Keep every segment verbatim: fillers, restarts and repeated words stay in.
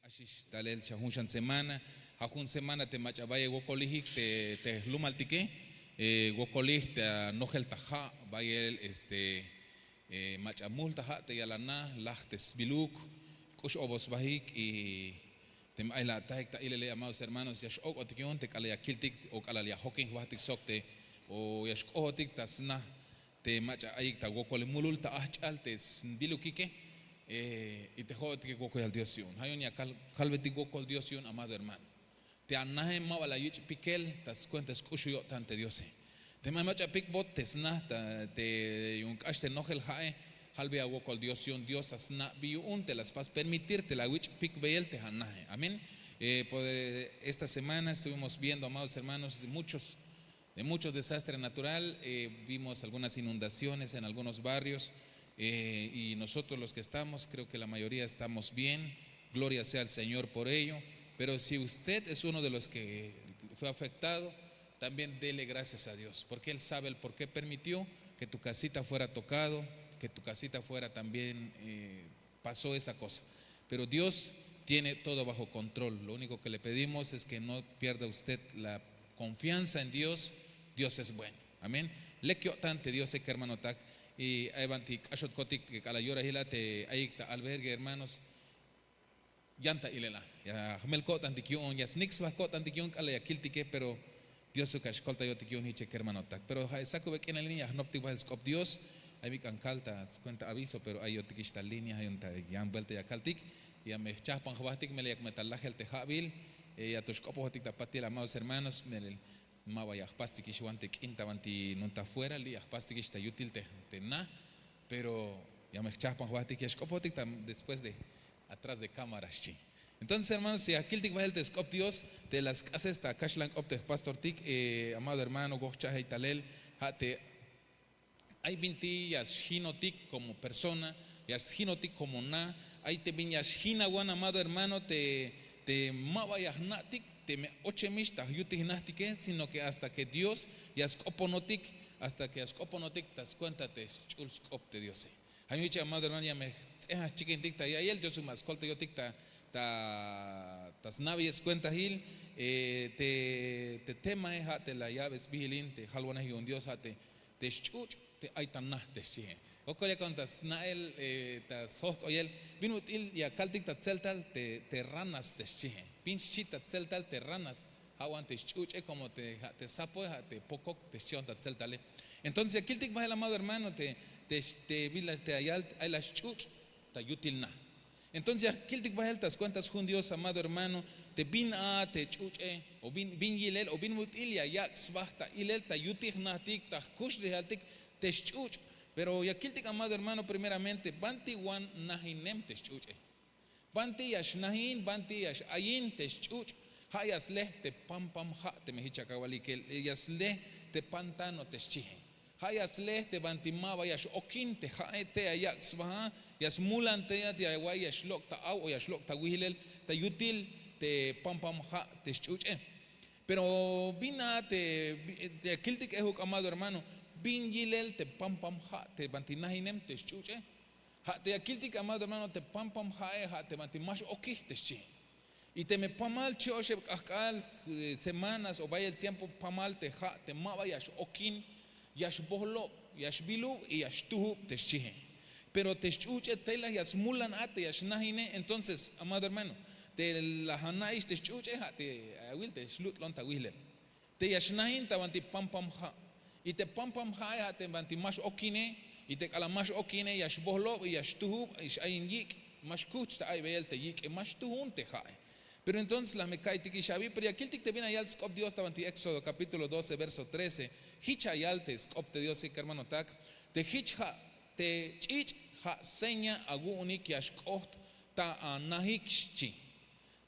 Xix talel xa jun xan semana, ja' jun semana te mach'a bayel wokolijik te jlumaltike, wokolij ta nojel ta ja' bayel este mach'a mul ta ja' te yalana laj te sbiluk. K'ux obosbajik y teme ay la atahik ta ilele amados hermanos ya x'ok'otik yu'un te k'alal ya kiltik o k'alal ya jokin jbajtik sok te o ya xk'ojotik ta sna te mach'a ayik ta wokol mulul ta ajch'al te sbilukike. Y te jo'otike wokoyal dios yu'un ja' yu'un ya kalbetik wokol dios yu'un amado hermano. Te anaje ma ba la yich' pikel ta skuenta sk'uxul yo'tan te diose. Teme ay mach'a pikbot te sna te yu'un k'ax te nojel ja'e, jalbeya wokol dios yu'un dios a sna' bi yu'un te la spas permitir te la wich' pikbeyel te anaje amén. Esta semana estuvimos viendo amados hermanos de muchos de muchos desastres natural. Vimos algunas inundaciones en algunos barrios. Y nosotros los que estamos creo que la mayoría estamos bien. Gloria sea al señor por ello. Pero si usted es uno de los que fue afectado, también dele gracias a dios porque él sabe el por qué permitió que tu casita fuera tocado, que tu casita fuera también pasó esa cosa. Pero dios tiene todo bajo control. Lo único que le pedimos es que no pierda usted la confianza en dios. Dios es bueno. Amén. Lek yo'tan te diose kermanotak. Y ay banti k'axotkotik k'alal yorajila te ayik ta albergue hermanos. Yan ta ilel a ya jmel ko'tantik yu'un ya snik sba ko'tantik yu'un k'alal ya kiltike pero dios uk ya xkoltayotik yu'un hiche kermanotak pero ja' sakube k'inal ini ya jnoptik bahel sk'op dios. Ay bi k'an kal ta skuenta aviso pero ay yotikix ta línea ja' yu'un ta yan buelta ya kaltik. Ya me jchajpan jbahtik melel yak me ta lajel te ja'bil. Ya to xk'opojotik ta patil amados hermanos melel ma ba ya jpastikix wan te k'in ta banti nun ta fuera li' ya jpastikix ta yutil te na. Pero ya me jchajpan jbahtik ya xk'opojotik ta después de atras de cámara xchi. Entonces hermanos ya kiltik bahel te sk'op dios te la sk'ases ta kaxlan k'op te jpastortik. Amado hermano wojchajey talel ja' te ay binti ya xjinotik komo persona ya xjinotik komo na. Ay te bin ya xjin awan amado hermano te ma ba ya jna'tik teme ochemix ta jyutik jnahtike sino ke hasta ke dios ya sk'oponotik hasta ke ya sk'oponotik ta skuenta te sch'ul sk'op te diose. Ja' yu'un hich amado hermano ya me jtz'eja jchikintik ta ya'iyel dios ma skoltayotik ta ta sna'beyel skuentahil. Te temae ja' te la ya'be sbihil in te jalwanej yu'un dios ja' te te sch'uch' te ay ta na te xchihe. Wokol yakon ta sna'el ta sjojk'oyel bin ut'il ya kaltik ta tzeltal te ranas te xchihe. Bin xchi ta tzeltal te ranas? Ja' wan te sch'uch'e komo te ja' te sapoe ja' te pokok te xchi wan ta tzeltale. Entonces ya kiltik bahel amado hermano te te bila te ayal ay la sch'uch' ta yutil na. Entonces ya kiltik bahel ta skuenta sjun dios amado hermano te bin a te ch'uch'e o bin yilel o bin mut'il ya yak' sba ta ilel ta yutik jnahtik ta jkuxlejaltik te sch'uch'. Pero ya kiltik amado hermano primeramente banti wan najinem te sch'uch'e? Banti ya xnajin banti ya x'ayin te sch'uch'? Ja' ya sle te pampam ja' teme hich ya kawalikel ya sle te pantano te xchihe. Ja' ya sle te banti ma ba ya x'okin te ja'e te ya yak' sba a ya smulan teyat ya awa'iy ya xlok' ta aw o ya xlok' ta wihilel ta yutil te pampam ja' te sch'uch'e. Pero bin a te ya kiltik ehuk amado hermano bin yilel te pampam ja' te banti najinem te sch'uch'e? Ja' te ya kiltik amado hermano te pampam ja'e ja' te banti ma x'okij te xchi. Y teme pamal chi oxeb k'ajk'al semanas o bayel tiempo pamal te ja' te ma ba ya x'okin ya xbohlob ya xbilub y ya xtuhub te xchihe. Pero te sch'uch'e tey laj ya smulan a te ya xnajine entonces amado hermano te laj ana'ix te sch'uch'e ja' te awil te xlut'lon ta wihleb te ya xnajin ta banti pampam ja'. Y te pampam ja'e ja' te banti ma x'okine y te k'alal ma x'okine ya xbohlob y ya xtuhub y x'ayin yik' ma xkuhch ta aybeyel te yik'e ma xtuhun te ja'e. Pero entonces laj me ka'iytikix abi pero ya kiltik te bin la yal sk'op dios ta banti éxodo kapítulo doce verso trece. Hich la yal te sk'op te diose kermanotak te hich ja' te ch'ich' ja' seña awu'unik ya xk'oht ta anajik xchi.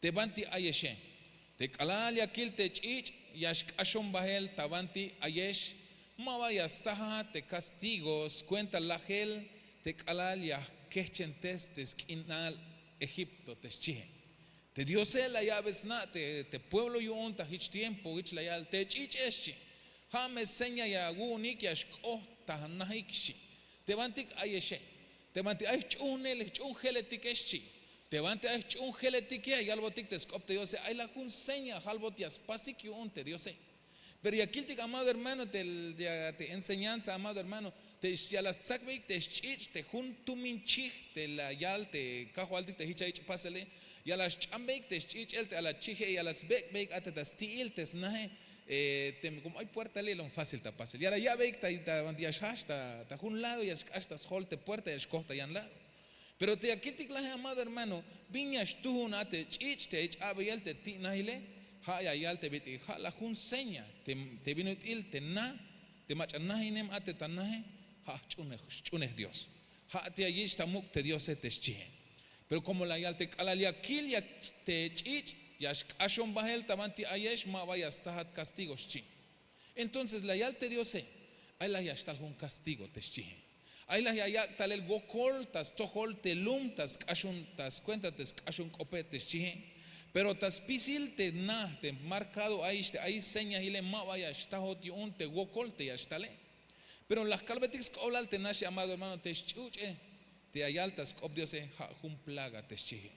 Te banti ayexe te k'alal ya kil te ch'ich' ya xk'axon bahel ta banti ayex ma ba ya staha te kastigo skuenta lajel te k'alal ya jkehchentes te sk'inal egipto te xchihe. Te diose la ya'be sna' te pueblo yu'un ta hich tiempo hich la yal te ch'ich'e xchi. Ha me seña ya awu'unik ya xk'oht ta najik xchi. Te bantik ayexe te bantik ay jch'uhunel jch'uhun jeletike xchi. Te banti ay jch'uhun jeletike ya yalbotik te sk'op te diose, ay la jun seña jalbot ya spasik yu'un te diose. Pero ya kiltik amado hermano te enseñanza amado hermano, te ya la stzakbeyik te sch'ich' te jun tumin chij te la yal te kajwaltik te jich a yich' pasele. Ya la sch'ambeyik te sch'ich'el te a la chije, ya la sbek'beyik a te ta sti'il te snaje. Teme komo ay puerta lilon fácil ta pasel ya la ya'beyik ta banti ya xjajch ta jun lado ya xk'ax ta sjol te puerta ya xkoj ta yan lado. Pero te ya kiltik laje amado hermano, bin ya xtujun a te ch'ich' te ya yich' a'beyel te ti'najile. Ja' ya yal te bit'il ja' la jun seña te bin ut'il te na te mach'a najinem a te ta naje. Ja' xch'unej dios. Ja' te ya yich' ta muk' te diose te xchije. Pero komo la yal te k'alal ya kil te ch'ich' ya xk'axon bahel ta banti ayex ma ba ya stajat kastigo xchi. Entonces la yal te diose, ay laj ya xtal jun kastigo te xchije. Ay laj ya yak' talel wokol ta stojol te lum ta sk'axon ta skuenta te sk'axon k'ope te xchije. Pero ta spisil te na te markado ayix te ay señajile ma ba ya xtajot yu'un te wokol te ya xtale. Pero laj kalbetik sk'oblal te naxe amado hermano te xch'uch'e te ya yal ta sk'op diose. Ja' jun plaga te xchije.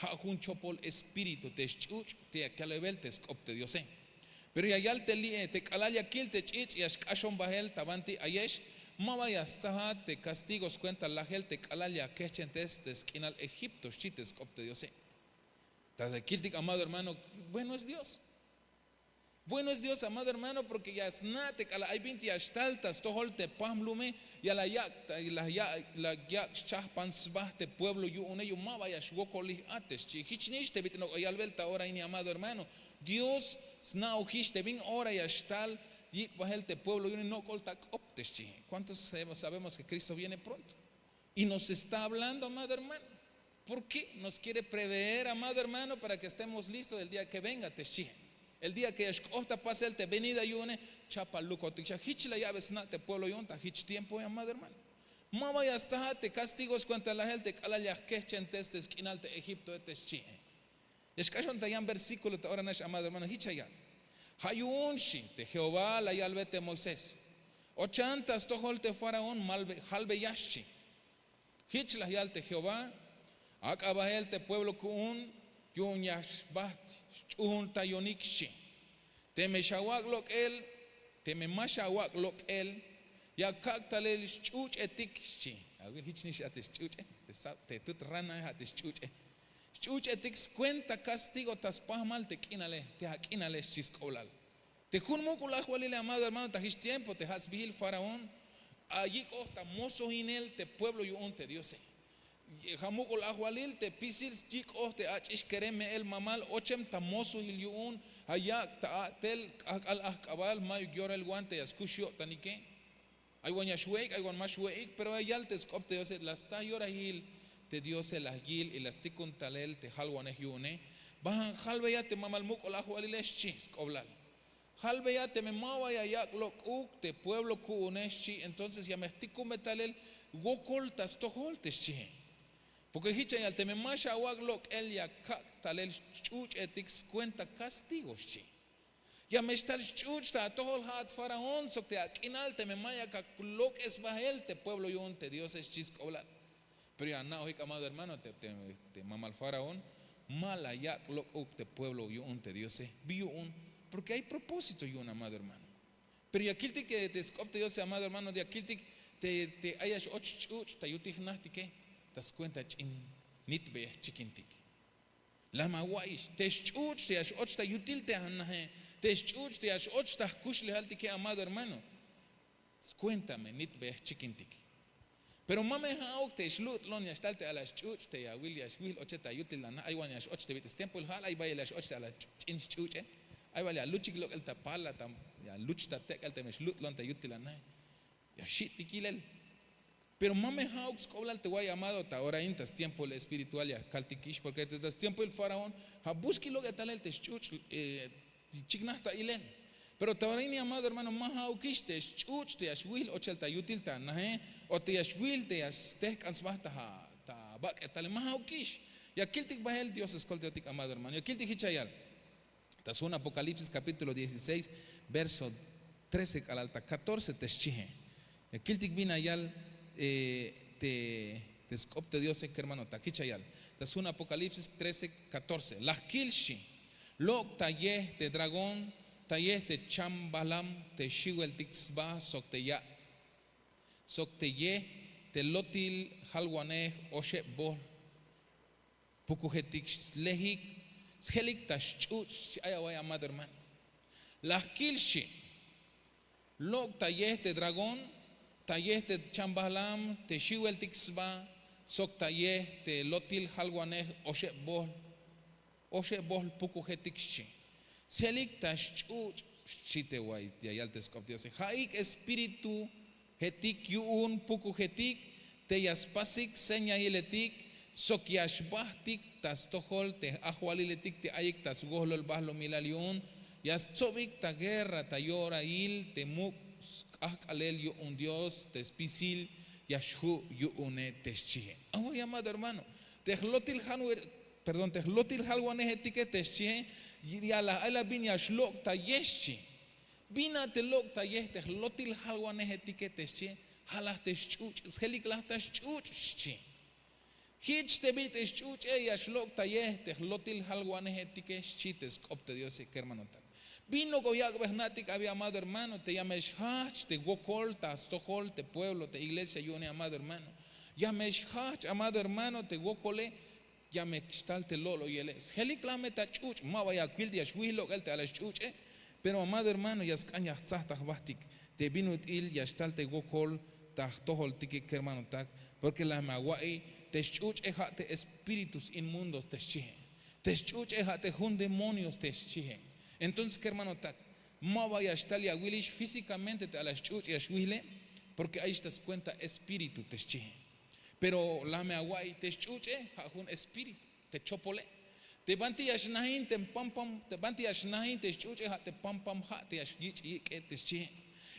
Ja' jun chopol espíritu te xch'uch' te ya kalbel te sk'op te diose. Pero ya yal te li'e te k'alal ya kil te ch'ich' ya xk'axon bahel ta banti ayex, ma ba ya stajat te kastigo skuenta lajel te k'alal ya kejchentes te sk'inal egipto xchi te sk'op te diose. Ta kiltik amado hermano, bueno es dios. Bueno es dios amado hermano porke ya sna' te k'alal ay binti ya xtal ta stojol te pajm lume, ya la yak' xchajpan sba te pueblo yu'une yu'un ma ba ya xwokolij a te xchi jich nix te bit'il nok'o yalbel ta ora ini amado hermano. Dios sna'ojix te bin ora ya xtal yik' bahel te pueblo yu'une nok'ol ta k'op te xchi. Kuántos sabemos ke kristo viene pronto? Y nos está hablando amado hermano. Por ke nos kiere preveer amado hermano para ke estemos listos el día ke venga te xchihe. El día ke ya xk'oht ta pasel te venida yu'une, chapal lukotik xa hich la ya'be sna' te pueblo yu'un ta hich tiempohe amado hermano. Ma ba ya stahat te kastigo skuenta lahel te k'alal ya jkehchentes te sk'inal te egiptohe te xchihe. Ya xk'axon ta yan versíkulo ta ora nax amado hermano hich ya yal. Ha yu'un xchi te jehová la yalbe te moisés, ochan ta stojol te faraón, halbeya xchi. Hich la yal te jehová, ak'a bahel te pueblo ku'un yu'un ya xbaht sch'uhuntayonik xchi. Teme xawak' lok'el, teme ma xawak' lok'el, ya kak' talel sch'uch'etik xchi. Awil hich nix a te sch'uch'e, te tut ranahe ha te sch'uch'e. Sch'uch'etik skuenta kastigo ta spahmal te k'inale te ak'inale xchi sk'oblal. Te jun muk'ul ajwalile amado hermano ta hich tiempo te ha sbihil faraón, ayik'oj ta mosohinel te pueblo yu'un te diose. Ha muk'ul ajwalil te pisil yik'oj te ach'ix kerem me'el mamal ochem ta mosohil yu'un, ha yak' ta a'tel k'ahk'al ahk'abal mayuk yorel wan te ya skux yo'tanike. Ay wan ya xwe'ik ay wan ma xwe'ik pero ya yal te sk'op te diose la sta yorahil. Te diose la yil y la stikun talel te halwanej yu'une. Bahan halbeya te mamal muk'ul ajwalile xchi sk'oblal. Halbeya teme ma ba ya yak' lok'uk te pueblo ku'une xchi entonces ya me jtikunbe talel wokol ta stojol te xchihe. Porke hich ya yal teme ma xawak' lok'el ya kak' talel sch'uch'etik skuenta kastigo xchi. Ya me xtal sch'uch' ta atojol ha'at faraón sok te ak'inal teme ma yak aklok'es bahel te pueblo yu'un te diose xchi sk'oblal. Pero ya ana'ojik amado hermano te mamal faraón ma la yak' lok'uk te pueblo yu'un te diose. Bi yu'un? Porke ay propósito yu'un amado hermano. Pero ya kiltik te sk'op te diose amado hermano ya kiltik te ay ya x'och sch'uch' ta yutil jnahtike ta skuenta ch'in nitbeyej chikintik. La ma awa'ix te sch'uch' te ya x'och ta yutil te anahe, te sch'uch' te ya x'och ta jkuxlejaltike amado hermano. Skuenta me nitbeyej chikintik. Pero ma me ha'uk te xlut'lon ya xtal te ala sch'uch' te ya awil ya xwihl ochel ta yutil anahe ay wan ya x'och te bit'il stiempohil ha'al ay bayel ya x'och te ala ch'in sch'uch'e. Ay bal ya luchik lok'el ta pala ta ya luch ta tek'el teme xlut'lon ta yutil anahe. Ya xi'tik yilel. Pero ma me ha'uk sk'oblal te way amado ta ora in ta stiempohil espiritual ya kaltikix porke te ta stiempohil faraón ha busk'il lok'el talel te sch'uch' chiknaj ta ilel. Pero ta ora in ya amado hermano ma ha'ukix te sch'uch' te ya xwihl ochel ta yutil ta nahe o te ya xwihl te ya stehk'an sba ta bak'etalil ma ha'ukix. Ya kiltik bahel dios skoltayotik amado hermano ya kiltik hich ya yal. Ta sjun apocalipsis kapítulo dieciséis verso trece k'alal ta katorce te xchihe. Ya kiltik bin ya yal te sk'op te diose kermanotak hich ya yal. Jun Apocalipsis trece catorce, laj kil xchi. Lok' ta yej te dragón, ta yej te chambajlam, te xiweltik sba sok te ya', sok te yej te lotil jalwanej oxeb bol pukujetik slejik, sjelik ta sch'uch'. Ay away amado hermano, laj kil xchi. Lok' ta yej te dragón, ta yej te chambajlam, te xiweltik sba, sok ta yej te lotil jalwanej oxeb bol, oxeb bol pukujetik xchi. Sjelik ta sch'uch' xchi te way ya yal te sk'op diose. Ja'ik espíritujetik yu'un pukujetik te ya spasik señailetik sok ya xbajtik ta stojol te ajwaliletik te ayik ta swojlol bajlumilal yu'un. Ya stsobik ta guerra ta yorail te muk' sk'ajk'alel yu'un dios te spisil ya xju' yu'une te xchie. Away amado hermano, te jlotil janwer perdón te jlotil jalwanejetike te xchie. Ya laj ay la bin ya xlok' ta yej xchi. Bin a te lok' ta yej te jlotil jalwanejetike te xchie? Ja' laj te sch'uch', sjelik laj ta sch'uch' xchi. Jich te bit'il sch'uch'e ya xlok' ta yej te jlotil jalwanejetike xchi te sk'op te diose kermanotak. Bin nok'o yak'bej jna'tik abi amado hermano te ya me xjajch te wokol ta stojol te pueblo te iglesia yu'une amado hermano. Ya me xjajch amado hermano te wokole. Ya me xtal te lo'loyele sjelik la me ta ch'uch' ma ba ya wil te ya xwij lok'el te ala sch'uch'e. Pero amado hermano ya sk'an ya jtzaj ta jbajtik te bin ut'il ya xtal te wokol ta jtojoltike kermanotak. Porke la me awa'iy te sch'uch'e ja' te espíritus inmundos te xchihe. Te sch'uch'e ja' te jun demonios te xchihe. Entonces kermanotak, ma ba ya xtal ya awilix físikamente te ala sch'uch'e ya xwijle. Porke ayix ta skuenta espíritu te xchihe. Pero la me awa'iy te sch'uch'e ja' jun espíritu te chopole. Te banti ya xnajin te pampam te banti ya xnajin te sch'uch'e ja' te pampam ja' te ya xyich' yik'e te xchihe.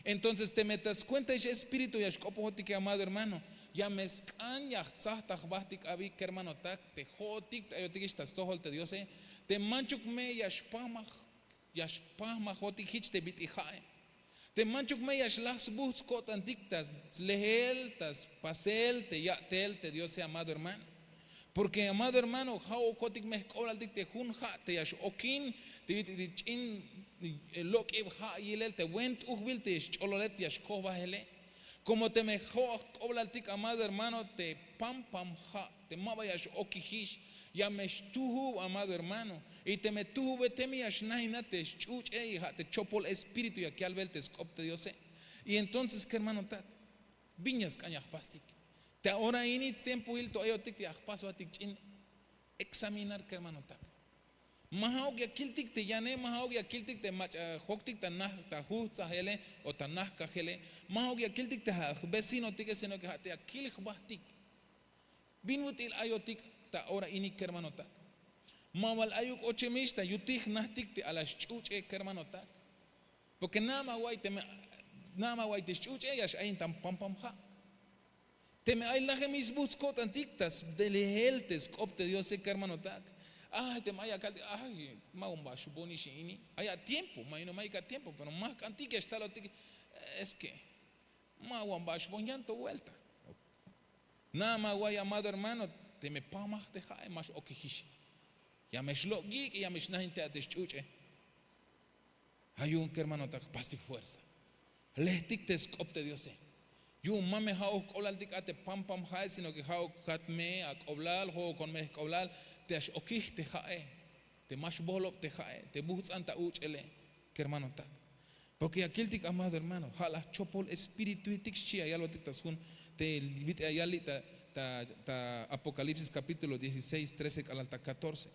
Entonces teme ta skuenta ix espíritu ya xk'opojotike amado hermano, ya me sk'an ya jtzaj ta jbajtik abi kermanotak te jo'otik te ayotik ix ta stojol te diose. Te manchuk me ya xpamaj ya xpajmajotik jich te bit'il ja'e. Te manchuk me ya xlaj sbujts' ko'tantik ta slehel ta spasel te ya'tel te diose amado hermano. Porke amado hermano ja'okotik me jk'oblaltik te jun ja' te ya x'okin te bit'il ch'in lok'ib ja' yilel te buen t'ujbil te xch'ololet ya xkojbajele. Komo teme jo'oj k'oblaltik amado hermano te pampam ja' te ma ba ya x'okijix, ya me xtujub amado hermano. Y teme tujube teme ya xnajinat te sch'uch'e y ja' te chopol espíritu ya kalbel te sk'op te diose. Y entonces kermanotak, bin ya sk'an ya jpastik? Te ora ini tiempohil to ayotik te ya jpasbatik ch'in. Examinar kermanotak. Ma ja'uk ya kiltik te yane ma ja'uk ya kiltik te mach'a joktik ta naj ta jujtsajele o ta najkajele. Ma ja'uk ya kiltik te ja' jvecinotike sino ke ja' te ya kil jbajtik. Bin ut'il ayotik ta ora inik kermanotak? Ma bal ayuk ochemix ta yutij jnajtik te ala sch'uch'e kermanotak. Porke na'ma way te sch'uch'e ya x'ayin ta pampam ja'. Teme ay lajem ix sbujts' ko'tantik ta sdelehel te sk'op te diose kermanotak. Ay teme ay akaltik ay ma wan ba xbonix ini ay atiempo ma ino ma yik atiempo pero ma jk'antik ya xtalotik. Es ke ma wan ba xbon yan to buelta. Na'ma way amado hermano, teme pamaj te ja'e ma x'okijix. Ya me xlok' yik' ya me xnajin te a te sch'uch'e. Ja' yu'un kermanotak jpastik fuerza. Jlejtik te sk'op te diose. Yu'un ma me ja'oj k'oblaltik a te pampam ja'e sino ke ja'ok jat me ak'oblal jo'okon me jk'oblal te ya x'okij te ja'e, te ma xbojlob te ja'e te bujts'an ta uch'ele. Kermanotak, porke ya kiltik amado hermano ja' la jchopol espírituhetik xchi ya yalbotik ta sjun te bit'il ya yal li' ta apocalipsis kapítulo dieciséis trece k'alal ta katorce.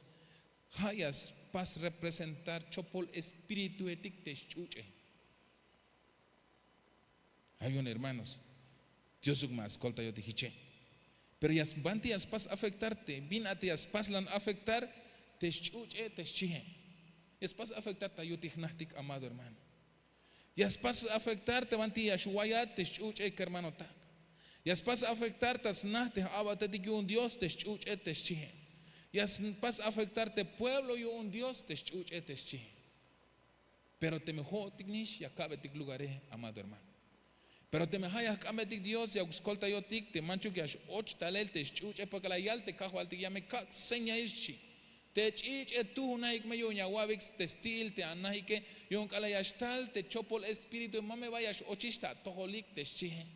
Ja' ya spas representar chopol espírituhetik te sch'uch'e. Ay un hermanos, diosuk ma skoltayotik jiche. Pero ya sbanti ya spas afektar te bin a te ya spaslan afektar te sch'uch'e te xchihe. Ya spas afektar ta yutik jnajtik amado hermano. Ya spas afektar te banti ya xwayat te sch'uch'e kermanotak. Ya spas afektar ta snaj te j'abatetik yu'un dios te sch'uch'e te xchihe. Ya spas afektar te pueblo yu'un dios te sch'uch'e te xchihe. Pero teme jo'otik nix ya ka'betik lugare amado hermano. Pero teme ha ya jk'ambetik dios ya skoltayotik te manchuk ya x'och talel te sch'uch'e porke la yal te kajwaltik ya me kak' señail xchi. Te ch'ich'e tuj najik me yu'un ya awa'bik te sti'il te anajike. Yu'un k'alal ya xtal te chopol espíritu ma me ba ya x'ochix ta atojolik te xchihe.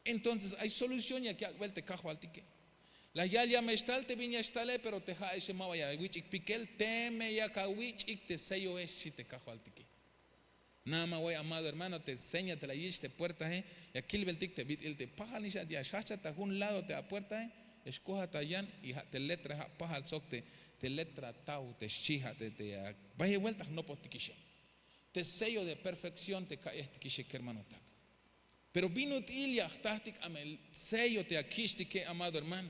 Entonces ay solución yak yak'bel te kajwaltike. La yal ya me xtal te bin ya xtale pero te ha'exe ma ba ya awich'ik pikel teme yak awich'ik te sellohe xchi te kajwaltike. Nada ma way amado hermano te seña te la yich' te puertahe ya kilbeltik te bit'il te pajal nix ya xjajchat ta jun lado te apuertahe. Ya xkojat ta yan y ha' te letra ha' pajal sok te letra taw te xchi ha' te ya bayel buelta jnopojtikixe. Te sello de perfekción te ka'yejtikixe kermanotak. Pero bin ut'il ya jtajtik amel sello te ya kichtike amado hermano.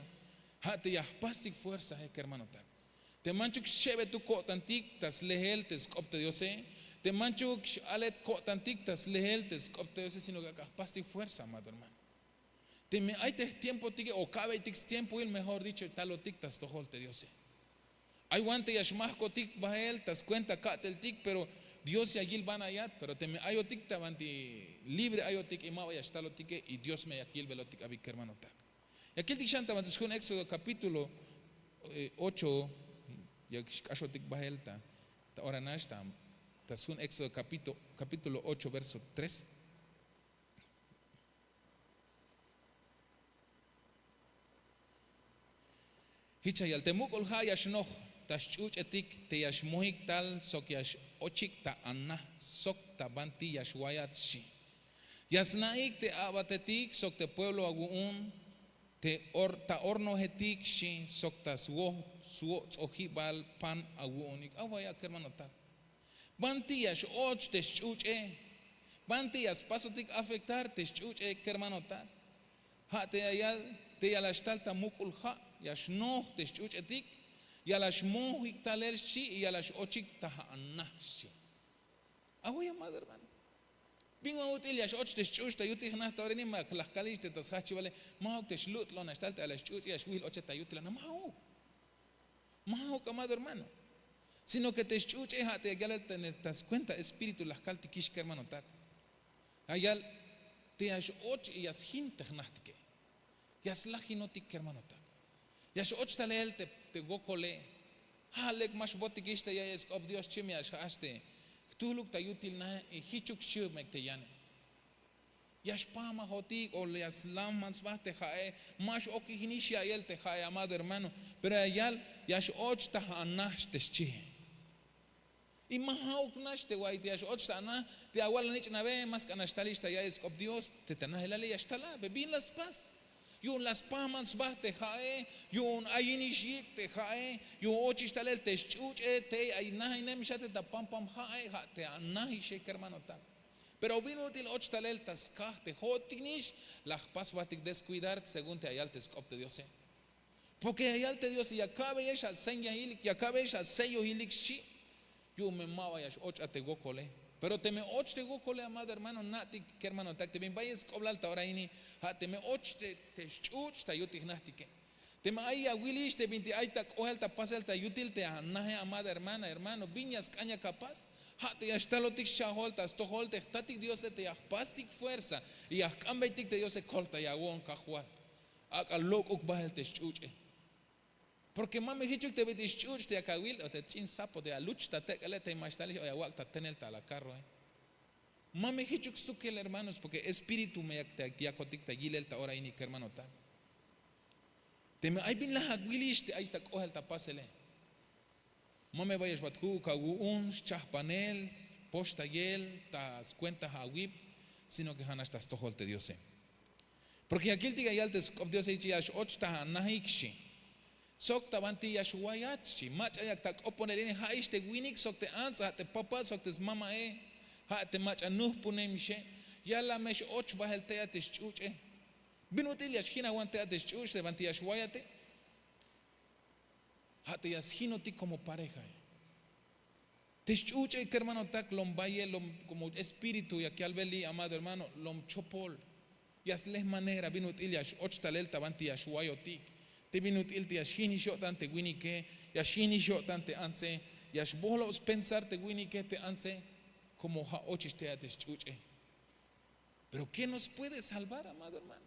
Ha' te ya jpastik fuerzahe kermanotak. Te manchuk xcheb'etuk ko'tantik ta slehel te sk'op te diose. Te manchuk x'alet ko'tantik ta slehel te sk'op te diose sino ke ak'a jpastik fuerza amado hermano. Teme ay te jtiempotike o ka'beytik stiempohil mejor dicho talotik ta stojol te diose. Ay wan te ya xmajkotik bahel ta skuenta ka'teltik pero dios ya yilbanayat pero teme ayotik ta banti libre ayotik y ma ba ya xtalotike y dios me yak yilbelotik abi kermanotak. Ya kiltik xan ta banti sjun éxodo kapítulo ocho. Ya xk'axotik bahel ta ora nax ta sjun éxodo kapítulo ocho verso tres. Hich ya yal te muk'ul ha' ya xnoj ta sch'uch'etik te ya xmojik tal sok ya x'ochik ta anaj sok ta banti ya xwayat xchi. Ya sna'ik te a'batetik sok te pueblo awu'un ta hornojetik xchi sok ta swots'ojibal pan awu'unik awaya' kermanotak. Banti ya x'och te sch'uch'e? Banti ya spasotik afektar te sch'uch'e kermanotak? Ha' te ya yal te ya la xtal ta muk'ul ha' ya xnoj te sch'uch'etik ya la xmojik talel xchi y ya la x'ochik ta ha' anaj xchi. Away amado hermano. Bin wan ut'il ya x'och te sch'uch' ta yutil jnaj ta ora ini ma la jkalix te ta sjajchibale? Ma'uk te xlut'lon nax tal te ala sch'uch'e ya xwil ochej ta yutil ana ma'uk. Ma'uk amado hermano. Sino ke te sch'uch'e ha' te ya yalel ta skuenta espíritu la jkaltikix kermanotak. Ya yal te ya x'och y ya sjin te jnajtike. Ya slajinotik kermanotak. Ya x'och talel te wokole. Ha' lek ma xbotikix te ya'yej sk'op dios chim ya xja'ax te jtuhluk ta yutil nahe y jichuk xchiw mek te yane. Ya xpamajotik o ya slamman sba te ha'e. Ma x'okijnix ya'yel te ha'e amado hermano. Pero ya yal ya x'och ta ha' nax te xchihe. Y ma ha'uk nax te way te ya x'och ta ana te awal anich'nabe ma sk'an nax talix ta ya'yej sk'op dios te ta najelale ya xtala pe bin la spas. Yu'un la spajman sba te ha'e. Yu'un ayinix yik' te ha'e. Yu'un ochix talel te sch'uch'e tey ay najinem xate ta pampam ha'e ha' te anajixe kermanotak. Pero bin ut'il och talel ta skaj te ho'otinix la jpas jbatik deskuidar según te ya yal te sk'op te diose. Porke ya yal te diose ya ka'beyex aseñahilik ya ka'beyex asellohilik xchi. Yu'un me ma ba ya x'och a te wokole. Pero teme och te wokole amado hermano na'tik kermanotak te bin bayel sk'oblal ta ora ini. Ha' teme och te sch'uch' ta yutil jnajtike. Teme ay awilix te bintik ay ta k'ohel ta pasel ta yutil te anaje amado hermana hermano bin ya sk'an ya kapas. Ha' te ya xtalotik xchahol ta stojol te jtatik diose te ya jpastik fuerza y ya jk'ambeytik te diose koltayawon kajwal. Ak'a lok'uk bahel te sch'uch'e. Porke ma me jichuk te bintik sch'uch' te ya kawil o te ch'in sapo te ya luch ta tek'ele te ma xtalix o ya wak' ta tenel ta la karroe. Ma me jichuk stukel hermanos porke espíritu me yak yakotik ta yilel ta ora ini kermanotak. Teme ay bin laj awilix te ay ta k'ohel ta pasele. Ma me ba ya xbat ju'uk awu'un schahpanel spoxtayel ta skuenta awip. Sino ke ha nax ta stojol te diose. Porke ya kiltik ya yal te sk'op diose jich ya x'och ta anajik xchi. Sok ta banti ya xwayat xchi mach'a yak ta k'oponel ini ha'ix te winik sok te ants ha' te papa sok te smama'e. Ha' te mach'a nuhpunemixe. Ya la me x'och bahel tey a te sch'uch'e. Bin ut'il ya xjin awan tey a te sch'uch' te banti ya xwayate. Ha' te ya sjinotik komo parejae. Te sch'uch'e kermanotak lom bayel lom komo espíritu yak yalbeli amado hermano lom chopol. Ya slej manera bin ut'il ya x'och talel ta banti ya xwayotik. Te bin ut'il te ya xjinix yo'tan te winike ya xjinix yo'tan te antse. Ya xbohlob spensar te winike te antse. Komo ha ochix te a te sch'uch'e. Pero quién nos puede salvar, amado hermano?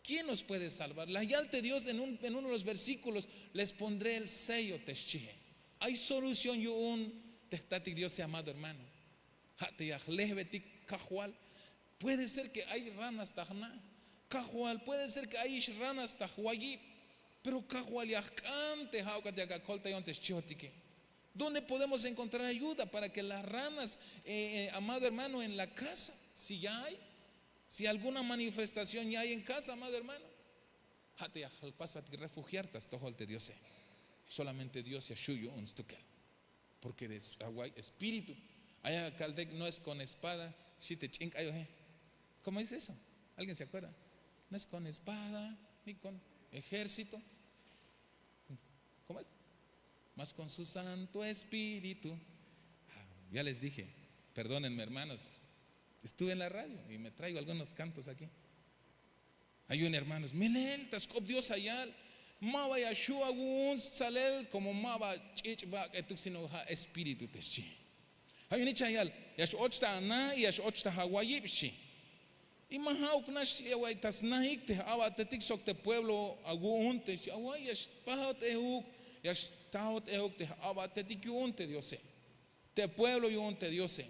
¿Quién nos puede salvar? La yal te Dios en uno de los versíkulos, les pondré el sello te xchihe. Ay solución yu'un te jtatik Diose, amado hermano. Ha' te ya jlehbetik kajwal. Puede ser ke ay ranas ta jna', kajwal, puede ser ke ayix ranas ta jwayib. Pero kajwal ya jk'an te ha'ukat yak akoltayon te xchihotike. ¿Dónde podemos encontrar ayuda para ke las ranas, amado hermano, en la kasa? Si ya ay, si alguna manifestación ya ay en kasa, amado hermano, ha' te ya jpasbatik refugiar ta stojol te Diose. Solamente Dios ya xhu' yu'un stukel. Porke de away espíritu. Ay akaltik no es kon espada, xchi te ch'in k'ayoje. ¿Komo dice eso? ¿Alguien se akuerda? No es kon espada ni kon ejército. ¿Komo es? Mas kon su santo espíritu. Ya les dije, perdónenme, hermanos, estuve en la radio y me traigo algunos kantos aki. Ay yu'un hermanos, melel ta sk'op Dios ayal, ma ba ya xhu' awu'un stsalel komo ma ba ch'ich' bak'etuk sino ha espíritu te xchi. Ay yu'un icha ayal, ya x'och ta ana y ya x'och ta awayib xchi. Y ma ha'uk nax ya way ta snahik te j'aba'tetik sok te pueblo awu'un te xchi away ya xpajot ehuk, ya xtajot ehuk te j'aba'tetik yu'un te Diose, te pueblo yu'un te Diose.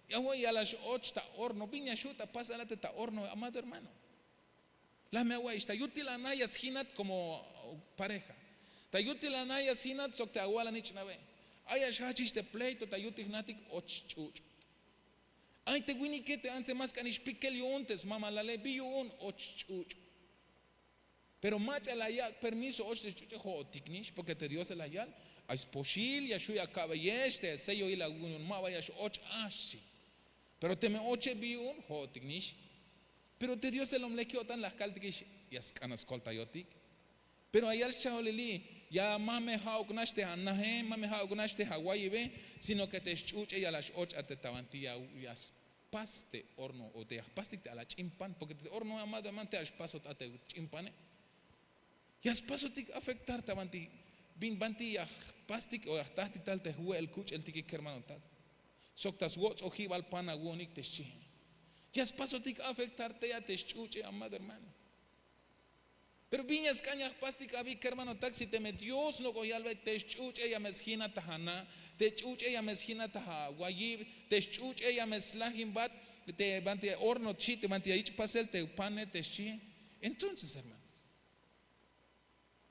Y away ya la x'och ta horno. Bin ya xhu' ta pasal a te ta horno, amado hermano. La me awa'ix ta yutil ana ya sjinat komo pareja. Ta yutil ana ya sjinat sok te awal anich'nabe. Ay ya xjajchix te pleito ta yutil jnajtik, och ch'uch'. Ay te winike te antse ma sk'anix pikel yu'un te smamalale, bi yu'un, och ch'uch'. Pero mach'a la yak' permiso och te sch'uch'e, jo'otiknix porke te Diose la yal, ay spoxil ya xhu' ya ka'beyex te sellohil awu'un, ma ba ya x'och a xchi. Pero teme oche bi yu'un, jo'otiknix. Pero te Diose lom lek yo'tan la jkaltikix, ya sk'an skoltayotik. Pero ayal scha'olili, ya ma me ha'uk nax te anahe, ma me ha'uk nax te awayibe, sino ke te sch'uch'e ya la x'och a te ta banti ya spas te horno o te ya jpastik te ala ch'in pan porke te horno, amado hermano, te ya xpasot a te ch'in pane. Ya spasotik afektar ta banti bin banti ya jpastik o ya jtajtik tal te jwe'el kuch'eltike kermanotak, sok ta swots'ojibal pan awu'unik te xchihe. Ya spasotik afektar tey a te sch'uch'e, amado hermano. Pero bin ya sk'an ya jpastik abi kermanotak si teme dios nok'o yalbe te sch'uch'e ya me sjinat ta jana', te sch'uch'e ya me sjinat ta jawayib, te sch'uch'e ya me slajinbat te banti horno xchi, te banti ya yich' pasel te pane te xchi. Entonces hermanos,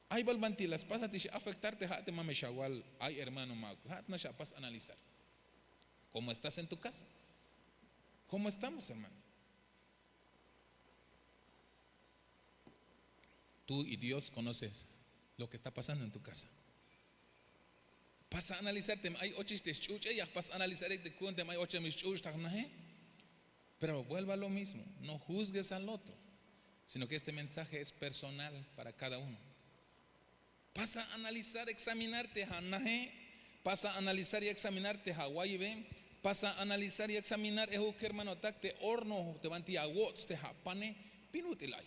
ay bal banti la spasatix afektar te ha' te ma me xawal. Ay hermano, ma ha' nax apas analizar. Komo estás en tu kasa? Komo estamos hermano? Tú y dios konoces lo ke está pasando en tu kasa. Pasa analizar teme ay ochix te sch'uch'e ya jpas analizarik te ku'un teme ay ochemix sch'uch' ta jnahe. Pero vuelva a lo mismo, no juzgues al otro, sino ke este mensaje es personal para kada uno. Pasa analizar examinar te janahe. Pasa analizar y examinar te jawayibe. Pasa analizar y examinar ehu kermanotak te horno te banti awo'ts te japane. Bin ut'il ay?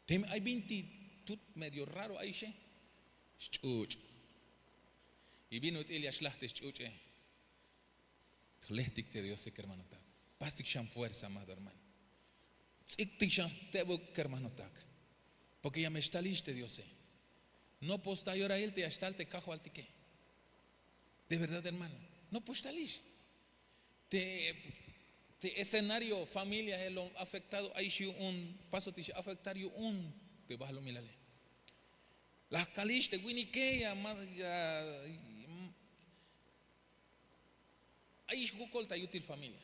Teme ay binti tut medio raro ayixe, sch'uch'. Y bin ut'il ya xlaj te sch'uch'e? Jlehtik te diose kermanotak. Pastik xan fuerza amado hermano. Tz'iktik xan jtebuk kermanotak. Porke ya me xtalix te diose. Nopox ta yorahil te ya xtal te kajwaltike. De verdad hermano, nopox talix. Te escenario familia, lo afektado ayix yu'un, pasotix afektar yu'un te bahlumilale. La kalix te winike ya ma ayix wokol ta yutil familia.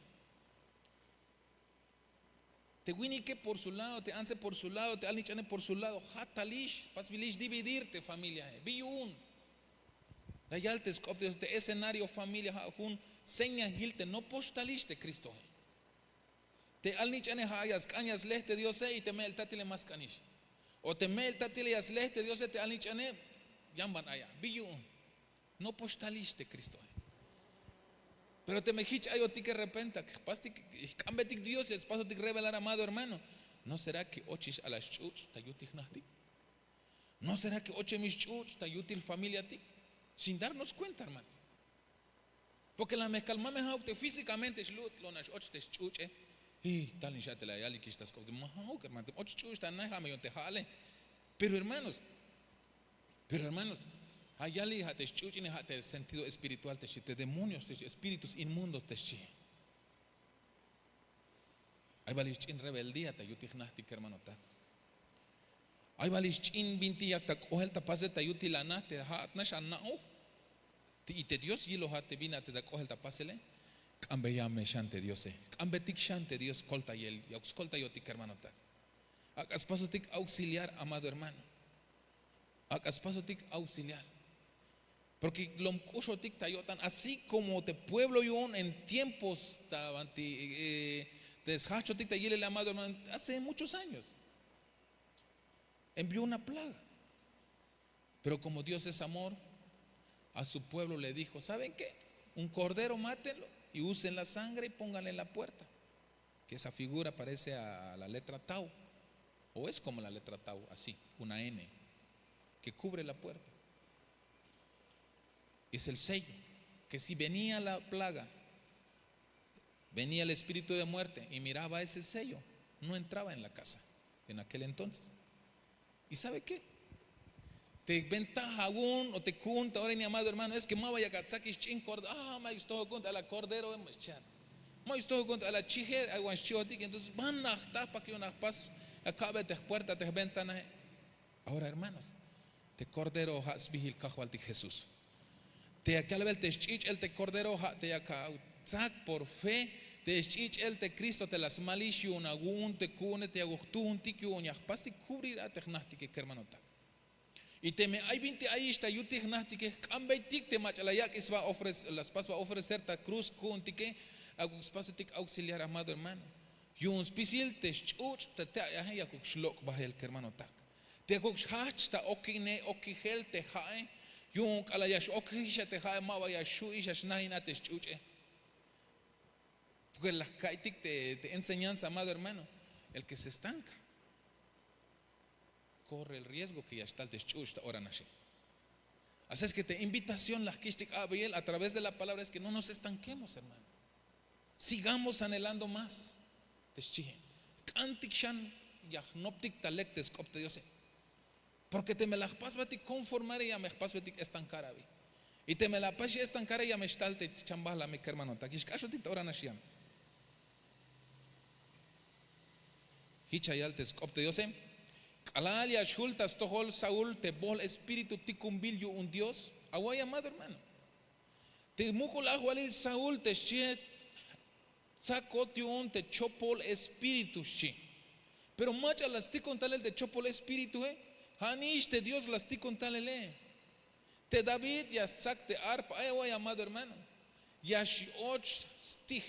Te winike por su lado te antse por su lado te alnich'ane por su lado ja' talix pasbilix dividir te familiae bi yu'un? La yal te sk'op te escenario familia ja' jun señahil te nopox talix te kristoe. Te alnich'ane ja' ya sk'an ya slej te diose y te me'el tatile ma sk'anix. O te me'el tatile ya slej te diose te alnich'ane, yan ban aya bi yu'un? Nopox talix te kristoe. Pero teme jich ayotike repenta jpastik, jk'ambetik dios ya spasotik revelar amado hermano, no será ke ochix a la sch'uch' ta yutil jnajtik? No será ke ochemix sch'uch' ta yutil familiatik? Sin darnos kuenta hermano. Porke la me kal ma me ja'uk te físikamente xlu'tlona x'och te xch'uch'e. Y tal nix a te la yalikix ta sk'op ma ja'uk hermano te och ch'uch' ta na ja' me yu'un te ja'ale. Pero hermanos, pero hermanos, ja' yalik ja' te xch'uch'ine ja' te sentido espiritual te xchi te demonios te xchi espíritus inmundos te xchi. Ay balix ch'in rebeldía ta yutik jnajtik hermanotak. Ay balix ch'in binti yak ta k'ohel ta pasel ta yutil anaj te ja'at nax ana'oj. Y te dios yilojat te bin a te ta k'ohel ta pasele. K'ambeya me xan te diose. K'ambetik xan te dios koltayel yak skoltayotik hermanotak. Ak'a spasotik auxiliar amado hermano. Ak'a spasotik auxiliar. Porke lom k'uxotik ta yo'tan así komo te pueblo yu'un en tiempos ta banti te sjajchotik ta yilel amado hermano, hace muchos años envió una plaga. Pero komo dios es amor, a su pueblo le dijo saben ke, un kordero mátenlo, y usen la sangre y pónganle en la puerta. Ke esa figura parece a la letra tau, o es komo la letra tau así, una n ke kubre la puerta. Es el sello. Ke si venia la plaga, venia el espíritu de muerte y miraba ese sello, no entraba en la kasa en akel entonces. Y sabe ke, te ventaja awun o te ku'un ta ora ini amado hermano es ke ma ba yak atzakix ch'in kordero a ma yak stojokun ta ala kordero ma xchihat. Ma yak stojokun ta ala chijel ay wan xchihotik entonces ban ajtaj pak yu'un ajpas, aka'be te jpuerta te jventanahe. Ahora hermanos, te kordero ha' sbihil kajwaltik jesús. Te yak yalbel te sch'ich'el te kordero ha' te yak atzak por fe te sch'ich'el te kristo te la smalix yu'un awu'un te ku'une te yak ujtuhuntik yu'un ya jpastik kubrir a te jnajtike kermanotak. Y teme ay binti ayix ta yutik jnajtike jk'ambeytik te mach'a la yak'ix sba ofrecer la spas sba ofrecer ta kruz ku'untike. Akuk spasetik auxiliar amado hermano, yu'un spisil te sch'uch' te te ay aje yakuk xlok' bahel kermanotak. Te yakuk xjajch' ta okine okijel te ja'e. Yu'un k'alal ya x'okijix a te ja'e ma ba ya xju'ix a xnahin a te sch'uch'e. Porke la jka'iytik te enseñanza amado hermano, el ke se estanka korre el riesgo ke ya xtal te sch'uch' ta ora naxe. Así es ke te invitación la jkixtik a'beyel a través de la palabra es ke no nos estankemos hermano. Sigamos anhelando más. Te xchihe, jk'antik xan ya jnoptik ta lek te sk'op te diose. Porke teme la jpasbetik konformare ya me jpasbetik estankar abi. Y teme la jpasbetik estankare ya me xtal te chambahla me kermanotak ya xk'axotik ta ora nax yam. Hich ya yal te sk'op te diose. K'alal ya xhul ta stojol saúl te bohl espíritu tikunbil yu'un dios. Away amado hermano, te muk'ul ajwalil saúl te xchihe, tzakot yu'un te chopol espíritu xchi. Pero mach'a la stikon talel te chopol espíritue. Ha nix te dios la stikon talele. Te david ya stzak te arpa ay away amado hermano, ya x'och stij.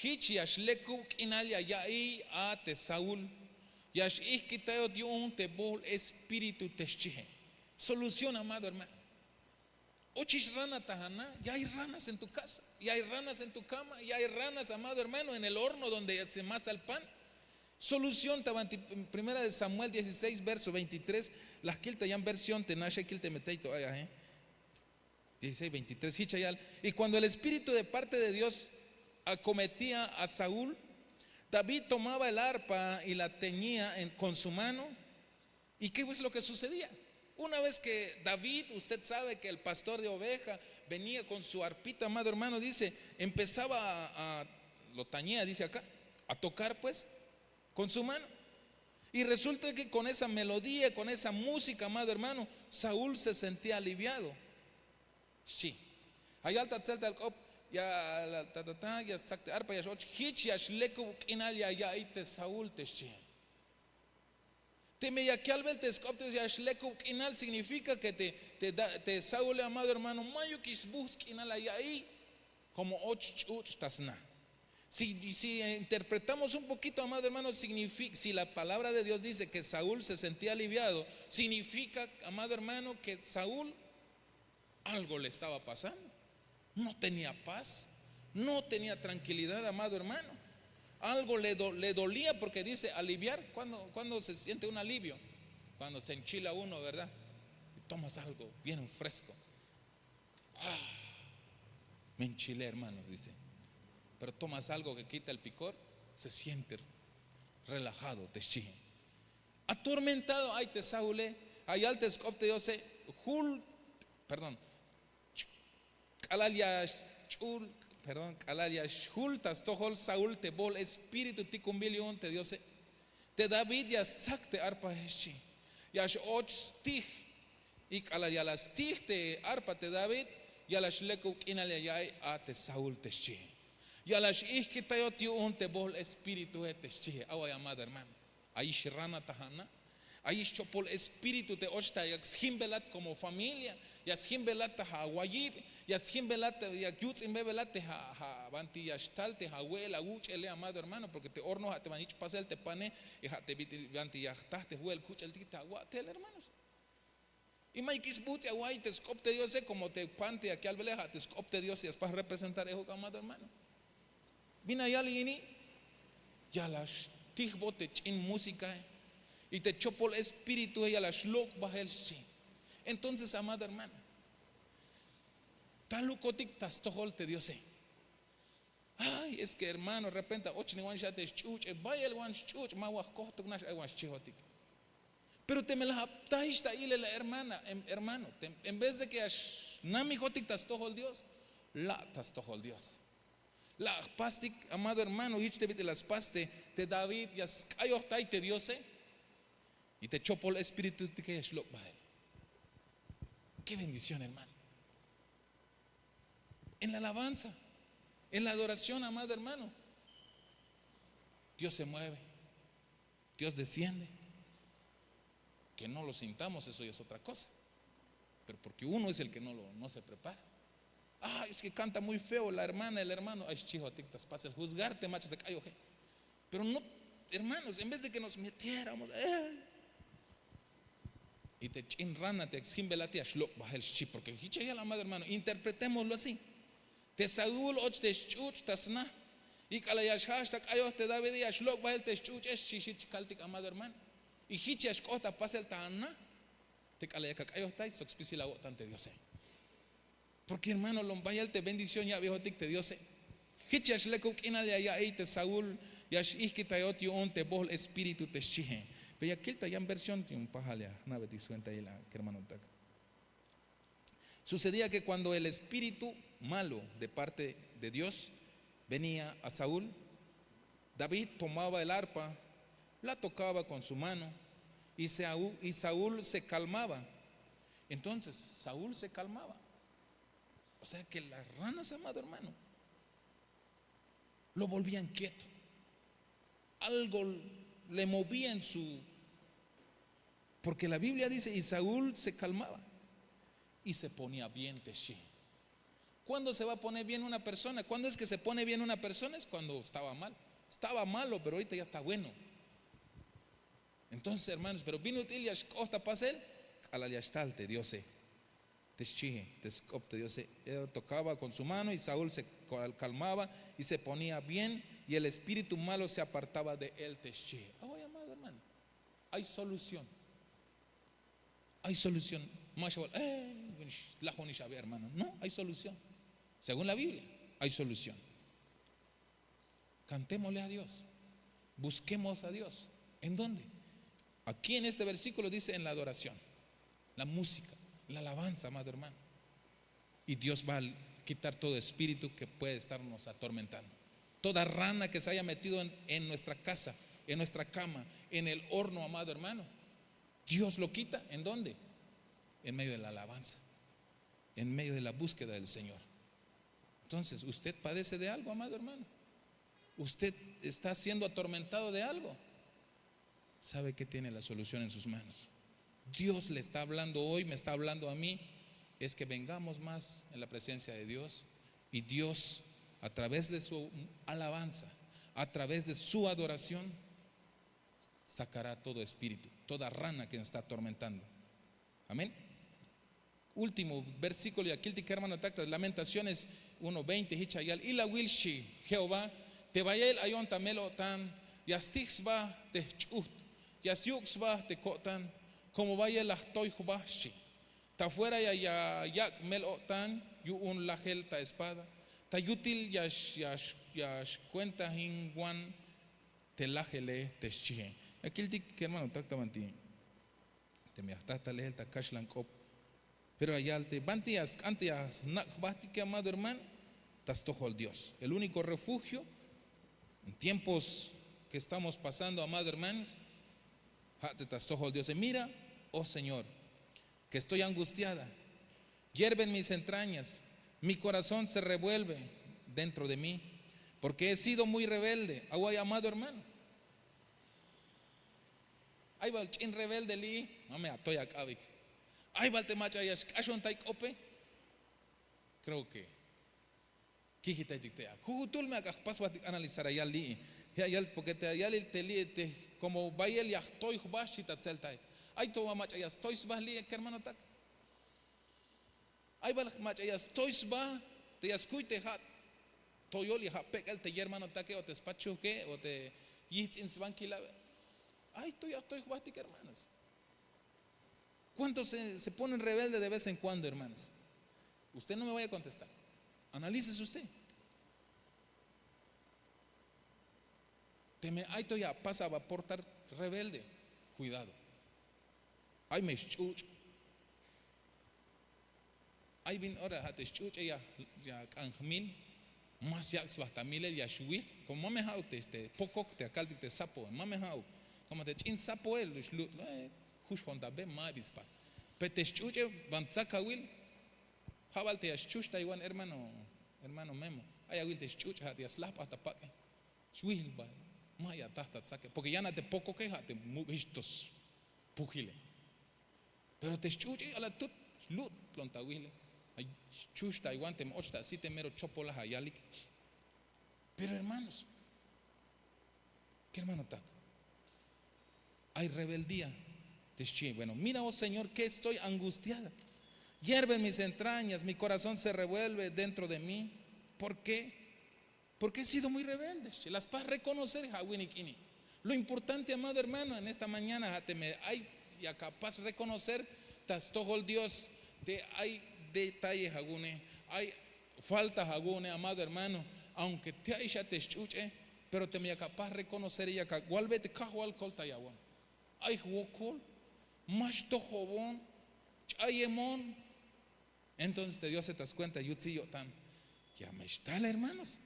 Hich ya xlekub k'inal ya ya'iy a te saúl. Ya x'ijkitayot yu'un te bohl espíritu te xchihe. Solución amado hermano. Ochix rana ta jana. Ya hay ranas en tu kasa, ya hay ranas en tu kama, ya hay ranas amado hermano en el horno donde se masa el pan. Solución ta banti primera de samuel dieciséis verso veintitrés. La jkil ta yan versión te naxe kil teme tey to ay aje. Dieciséis veintitrés hich ya yal. Y kuando el espíritu de parte de dios akometía a saúl, david tomaba el arpa y la teñía kon su mano. Y ke es lo ke sucedía? Una vez ke david usted sabe ke el pastor de oveja venia kon su arpita amado hermano dice, empesaba a lo tañía dice aka, a tokar pues kon su mano. Y resulta ke kon esa melodía kon esa músika amado hermano, saúl se sentía aliviado. Xchi. Ayal ta tzel tal k'op ya ta ta ta ya stzak te arpa ya x'och hich ya xlekub k'inal ya ya'iy te saúl te xchi. Teme ya kyalbel te sk'op te ya xlekub k'inal signifika ke te saúle amado hermano mayukix sbuhts k'inal la ya'iy. Komo och ch'uch' ta sna. Si interpretamos un pokito amado hermano signifika si la palabra de dios dice ke saúl se sentía aliviado, signifika amado hermano ke saúl algo le estaba pasando. No tenía paz, no tenía trankilidad amado hermano. Algo le dolía porke dice aliviar. Kuando se siente un alivio? Kuando se enchila uno verdad, y tomas algo bien fresko. Me enchilé, hermanos, dice. Pero tomas algo que quita el picor, se siente relajado, te xchihe. Atormentado ay te Saule, ayal te sk'op te Diose, jul, perdón, ch-, k'alal ya xch'ul, perdón, k'alal ya xjul ta stojol Saul te bohl espíritu tikunbil yu'un te Diose. Te David ya stsak te arpa, xchi. Ya x'och stij. Y k'alal ya la stij te arpa te David, ya la xlekuj k'inal ya ya'iy a te Saul, te xchihe. Ya la x'ijkitayot yu'un te bohl espíritue, te xchihe. Aw ay, amado hermano, ayix rana ta ha na. Ayix chopol espíritu te och ta yak sjimbelat como familia, ya sjimbelat ta ha wayib, ya sjimbelat, ya yuts'inbebelat te ha, ha, banti ya xtal te ha we'el awuch'ele, amado hermano, porque te horno ha te ban yich' pasel te pane, y ha te bit'il banti ya jta te jwe'el kuch'eltik te awa'tel, hermanos. Y mayuk sbuts' ya awa'iy te sk'op te Diose, como te pan te yak yalbele, ha te sk'op te Diose ya spas representar ejuk, amado hermano. Bin ya yal ini, ya la xtijbot te ch'in músicae, y te chopol espíritue ya la xlok' bahel, xchi. Entonces, amado hermano, talukotik ta stojol te Diose. Ay, es que hermano, repente ochniwan xa te xch'uch'e, bayel wan xch'uch', ma wan jkojtuk nax, ay wan xchihotik. Pero teme la aptajix ta ilel, hermana, em-, hermano, te-, en vez de que ya xnamijotik ta stojol Dios, la' ta stojol Dios. La' jpastik, amado hermano, jich te bit'il la spas te, te David, ya sk'ayojtay te Diose, y te chopol espíritutike ya xlok' bahel. Qué bendición, hermano. En la alabanza, en la adoración, amado hermano, Dios se mueve, Dios desciende. Que no lo sintamos, eso ya es otra cosa. Pero porque uno es el que no lo, no se prepara. Ah, es que canta muy feo la hermana, el hermano. Ay, xchihotik, ta spasel juzgarte, mach'a te k'ayoje. Pero no, hermanos, en vez de que nos metiéramos, eh, y te ch'in rana te sjimbelat ya xlok' bahel, xchi, porque jich ya yal, amado hermano, interpretémoslo así. Te Saúl och te xch'uch' ta sna. Y k'alal ya xja'ax ta k'ayoj te Davide, ya xlok' bahel te xch'uch'e, xchi, jich kaltik, amado hermano. Y jich ya xk'ot ta pasel ta na. Te k'alal ya ak'ayojtay sok spisil awo'tan te Diose. Porque, hermano, lom bayal te bendición ya abijotik te Diose. Jich ya xlekuj k'inal ya ya'iy te Saúl, ya x'ijkitayot yu'un te bohl espíritu, te xchihe. Pero ya kil ta yan versión yu'un pajal ya jna'betik swenta yil a kermanotak. Sucedía que cuando el espíritu malo de parte de Dios venía a Saúl, David tomaba el arpa, la tocaba con su mano, y Saúl, y Saúl se calmaba. Entonces Saúl se calmaba. O sea que las ranas, amado hermano, lo volvían quieto. Algo le movía en su... Porque la Biblia dice, y Saúl se calmaba y se ponía bien, te xchi. ¿Cuándo se va a poner bien una persona? ¿Cuándo es que se pone bien una persona? Es cuando estaba mal. Estaba malo, pero ahorita ya está bueno. Entonces, hermanos, pero bin ut'il ya xk'ot ta pasel, k'alal ya xtal te Diose. Te xchihe, te sk'op te Diose, él tocaba con su mano y Saúl se cal-, calmaba y se ponía bien y el espíritu malo se apartaba de él, te xchihe. Aw ay, amado hermano, hay solución. Hay solución. Ma xawal, eh, lajonix abi, hermano. No, hay solución. Según la Biblia, hay solución. Cantémosle a Dios. Busquemos a Dios. ¿En dónde? Aquí en este versículo dice en la adoración, la música, la alabanza, amado hermano. Y Dios va a quitar todo espíritu que puede estarnos atormentando. Toda rana que se haya metido en, en nuestra casa, en nuestra cama, en el horno, amado hermano, Dios lo quita. ¿En dónde? En medio de la alabanza, en medio de la búsqueda del Señor. Entonces, usted padece de algo, amado hermano. Usted está siendo atormentado de algo. Sabe que tiene la solución en sus manos. Dios le está hablando hoy, me está hablando a mí. Es que vengamos más en la presencia de Dios y Dios, a través de su alabanza, a través de su adoración, sacará todo espíritu, toda rana que nos está atormentando. Amén. Último versículo ya kiltik, hermanotak, ta Lamentaciones uno veinte, jich ya yal: Ilawil, xchi Jehová, te bayel ayon ta mel-o'tan, ya stij sba te jch'ujt, ya syuk' sba te ko'tan, como bayel la jtoy jba, xchi. Ta fuera ya, ya yak' mel-o'tan yu'un lajel ta espada, Ta yutil ya xkuentahin wan te lajele te xchihe. Ya kiltik kermanotak ta banti, teme ya jta ta lejel ta kaxlan k'op. Pero ya yal te banti ya sk'an te ya snak' jbahtik, amado hermano, ta stojol Dios. El único refugio en tiempos que estamos pasando, amado hermano, ha' te ta stojol Dios. Mira, oh Señor, que estoy angustiada, hierven mis entrañas, mi corazón se revuelve dentro de mí, porque he sido muy rebelde. Aguay, amado hermano. Ay bal ch'in rebelde li', mame atoy ak'abik. Ay bal te mach'a ya xk'axon tay k'ope. Creo que kijitaytik te ya jujutul me ak'a jpasbatik analizar ya yal li'. Ya yal, porque te ya yalil te li' te, como bayel ya jtoy jba xchi ta tzeltay. Ay to mach'a ya stoy sba li', kermanotak. Ay bal mach'a ya stoy sba te ya skuy te ha' toyol y ha' pek'el te yermanotake o te spachujke o te yijtz'in sbankilabe. Ay to ya jtoy jbatik, hermanos. ¿Cuántos se, se ponen rebelde de vez en cuando, hermanos? Usted no me vaya a contestar. Analícese usted. Teme ay to ya pasaba por estar rebelde, cuidado. Ay me xch'uch'. Ay bin ora ha' te xch'uch'e ya, ya k'an jmil, más yak' sba ta milel ya xwil. Como mame ha'uk te, te pokok te akaltik te sapo, mame ha'uk. Como te ch'in sapoel xlut, eh, juxjon ta be, ma bin spas. Pero te xch'uch'e ban tsakawil, ha bal te ya xchuxtaywan, hermano, hermano Memo. Ay awil te xch'uch' ha' te ya slajp'aj ta pak'e. Xwil bal, ma ya taj ta tsake, porque yan a te pokoke ha' te muk' jich to spujile. Pero te xch'uch'e ala tut, xlutlon ta wile. Ay xchuxtaywan teme och ta así te mero chopolaj ayalik. Pero hermanos, kermanotak, ay rebeldía te xchi. Bueno, mira, oh Señor, que estoy angustiada. Hierven mis entrañas, mi corazón se revuelve dentro de mí. ¿Por qué? Porque he sido muy rebelde xchi. La spas reconocer ha winik ini. Lo importante, amado hermano, en esta mañana ha teme ay yak apas reconocer ta stojol Dios te ay detalle awu'une, ay falta awu'une, amado hermano. Aunque te ay xa te xch'uch'e, pero teme yak apas reconocer, yak awalbe te Kajwal, koltayawon. Ay jwokol, ma xtojobon, ch'ayemon. Entonces te Diose ta skuenta yutsil yo'tan. Ya me xtal, hermanos.